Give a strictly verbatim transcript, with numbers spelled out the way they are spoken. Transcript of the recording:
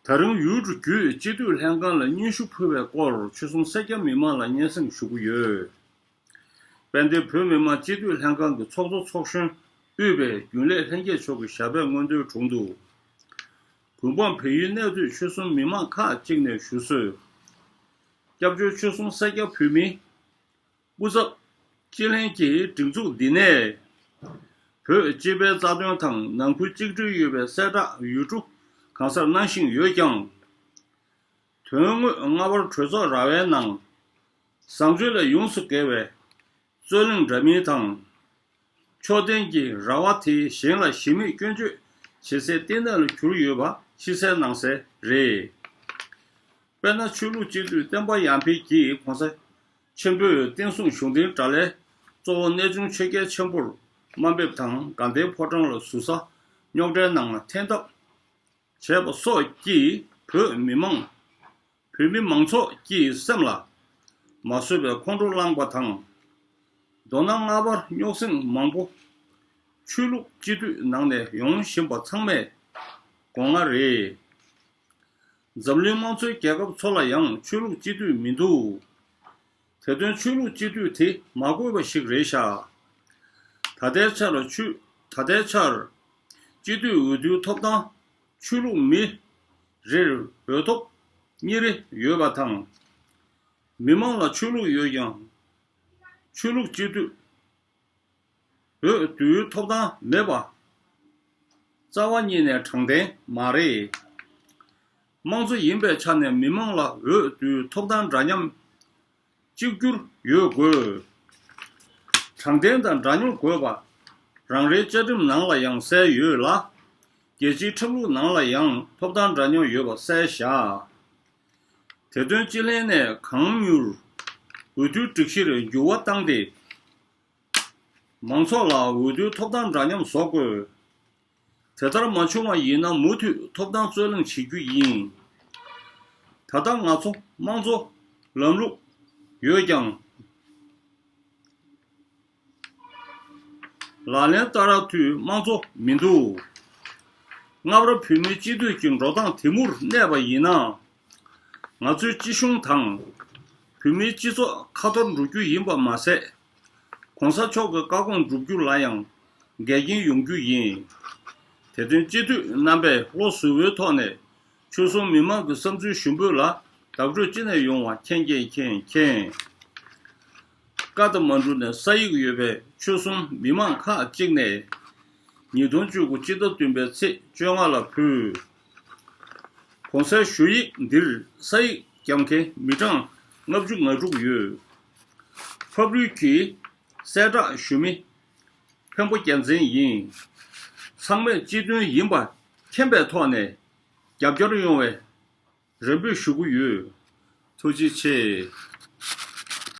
ད་རིང་ཡུལ་གྲུ་བརྒྱུད་སྤྱི་འཐུས་ལྷན་ཁང་ལ་སྙན་ཞུ་ཕུལ་བའི་སྐོར་ཆོལ་གསུམ་སེར་སྐྱ་མི་མང་ལ་སྙན་སེང་ཞུ་གི་ཡོད། དཔལ་ལྡན་བོད་མི་མང་སྤྱི་འཐུས་ལྷན་ཁང་གི་ཚོགས་གཙོ་ཚོགས་གཞོན་དབུས་པའི་རྒྱུན་ལས་ལྷན་རྒྱས་མཆོག་གི་ཞབས་པད་མངོན་མཐོའི་དྲུང་དུ། གུང་པང་བལ་ཡུལ་གནས་སྡོད་ཆོལ་གསུམ་མི་མང་ཁག་ཅིག་ནས་ཞུ་གསོལ། སྐྱབས་བཅོལ་ཆོལ་གསུམ་སེར་སྐྱ་བོད་མིའི་སྐུ་ཚབ་སྤྱི་ལྷན་གྱི་སྒྲིག་འཛུགས་འདི་ནས། བོད་སྤྱི་པའི་རྩ་དོན་དང་ནང་ཁུལ་གཅིག་སྒྲིལ་ཡོད་པའི་གསལ་བསྒྲགས་ཡུལ་གྲུ་གང་སར་གནང་བཞིན་ཡོད་ཀྱང་། དོན་དངོས་རྔ་བར་གྲོས་ཚོགས་ར་བའི་ནང་བཟང་སྤྱོད་ལས་ཡོངས་སུ་འགལ་བའི་རྩོད་གླེང་འདྲ་མིན་དང་། ཕྱོགས་གཏན་གྱི་ར་བ་དེ་གཞན་ལ་གཞི་མེད་སྐྱོན་བརྗོད་བྱེད་སའི་ལྟེ་གནས་ལ་གྱུར་ཡོད་པ་ཕྱི་གསལ་ནང་གསལ་རེད། དཔེར་ན། ཆོས་ལུགས་སྤྱི་འཐུས་བསྟན་པ་ཡར་འཕེལ་གྱིས་༸གོང་ས་ཆེན་པོས་བསྟན་སྲུང་གཞུང་འབྲེལ་དགྲ་ལྷའི་གཙོ་བོ་གནས་ཆུང་ཆོས་རྒྱལ་ཆེན་པོར་དམའ་འབེབས་དང་། དགའ་ལྡན་ཕོ་བྲང་ལ་ཟུར་ཟ་རྙོག་དྲའི་ནང་ལ་འཐེན་ཐབས་བྱས་པ་སོགས་ཀྱིས་བོད་མི་མང་། བོད་མི་མང་ཚོགས་ཀྱི་སེམས་ལ་མ་བཟོད་པའི་ཁོང་ཁྲོ་བསླངས་པ་དང་། མདོར་ན་རྔ་བར་རྙོག་ཟིང་མང་པོ་ཆོས་ལུགས་སྤྱི་འཐུས་ནང་ནས་ཡོང་བཞིན་པ་ཚང་མས་དགོངས་ངག་རེད། འཛམ་གླིང་དམངས་གཙོའི་རྒྱལ་ཁབ་ཚོ་ལ་ཡང་ཆོས་ལུགས་སྤྱི་འཐུས་མི་འདུག་དེ་དོན་ཆོས་ལུགས་སྤྱི་འཐུས་དེ་མ་དགོས་པ་ཞིག་རེད་ཤག་ད་ལྟའི་ཆར་ཆོས། ད་ལྟའི་ཆར་སྤྱི་འཐུས་འོས་བསྡུའི་ཐོབ་ཐང་ཆོས་ལུགས་མི་རེར་འོས་ཐོབ་གཉིས་རེ་ཡོད་པ་དང་། མི་མང་ལ་ཆོས་ལུགས་ཡོད་ཀྱང་ཆོས་ལུགས་སྤྱི་འཐུས་འོས་བསྡུའི་ཐོབ་ཐང་མེད་པ་རྩ་བ་ཉིད་ནས་དྲང་བདེན་མ་རེད། དམངས་གཙོ་ཡིན་པའི་ཆ་ནས་མི་མང་ལ་འོས་བསྡུའི་ཐོབ་ཐང་འདྲ་མཉམ་གཅིག་གྱུར་ཡོད་དགོས། དྲང་བདེན་དང་འདྲ་མཉམ་དགོས་པ་རང་རེའི་བཅའ་ཁྲིམས་ནང་ལ་ཡང་གསལ་ཡོད་ལ། རྒྱལ་སྤྱིའི་ཁྲིམས་ལུགས་ནང་ལ་ཡང་ཐོབ་ཐང་འདྲ་མཉམ་ཡོད་པ་གསལ་བཞག་དེ་དོན་སྤྱི་ལྷན་ནས་གང་མྱུར་འོས་བསྡུའི་སྒྲིག་གཞིར་འགྱུར་བ་བཏང་སྟེ། མང་ཚོགས་ལ་འོས་བསྡུའི་ཐོབ་ཐང་འདྲ་མཉམ་བཟོ་དགོས། དེ་ལྟར་མ་བྱུང་བ་ཡིན་ན་མུ་མཐུད་ཐོབ་ཐང་རྩོད་གླེང་བྱེད་རྒྱུ་ཡིན། ད་ལྟ་ང་ཚོ་དམངས་གཙོ་ལམ་ལུགས་ཡོད་ཀྱང་། ལག་ལེན་བསྟར་དུས་དམངས་གཙོ་མི་འདུག་རྔ་བར་བོད་མིའི་སྤྱི་འཐུས་ཀྱི་འགྲོ་སྟངས་དེ་མུར་གནས་པ་ཡིན་ན། ང་ཚོའི་སྤྱི་གཞུང་དང་། བོད་མིའི་སྤྱི་ཚོགས་ཁ་འཐོར་འགྲོ་རྒྱུ་ཡིན་པ་མ་ཟད། ༸གོང་ས་མཆོག་གི་བཀའ་དགོངས་བསྒྲུབ་རྒྱུ་ལ་ཡང་འགལ་རྐྱེན་ཡོང་རྒྱུ་ཡིན། དེ་དོན་སྤྱི་འཐུས་རྣམ་པས་བློ་གཟུ་བོའི་ཐོག་ནས་ཆོལ་གསུམ་མི་མང་གི་བསམ་ཚུལ་ཞུ་འབོད་ལ་བདག་སྤྲོད་ཅི་ནས་ཡོང་བ་མཁྱེན་མཁྱེན་མཁྱེན་མཁྱེན། བཀའ་དང་མ་འགྲུབ་ནས་ས་ཡིག་ཡོད་པའི་ཆོལ་གསུམ་མི་མང་ཁག་ཅིག་ནས། ཉིས་སྟོང་བཅུ་དགུ་སྤྱི་ཟླ་བདུན་པའི་ཚེས་བཅོ་ལྔ་ལ་ཕུལ། གོང་གསལ་ཞུ་ཡིག་འདིར་ས་ཡིག་བརྒྱབ་མཁན་མི་གྲངས་ལྔ་བཅུ་ང་དྲུག་ཡོད། ཕབ་རུལ་གྱིས་གསལ་བསྒྲགས་ཞུ་མི་འཕན་པོ་རྒྱལ་མཚན་ཡིན། ཚང་མས་སྤྱི་དོན་ཡིན་པ་མཁྱེན་པའི་ཐོག་ནས་རྒྱབ་སྐྱོར་ཡོང་བའི་རེ་འབོད་ཞུ་གི་ཡོད། ཐུགས་རྗེ་ཆེ།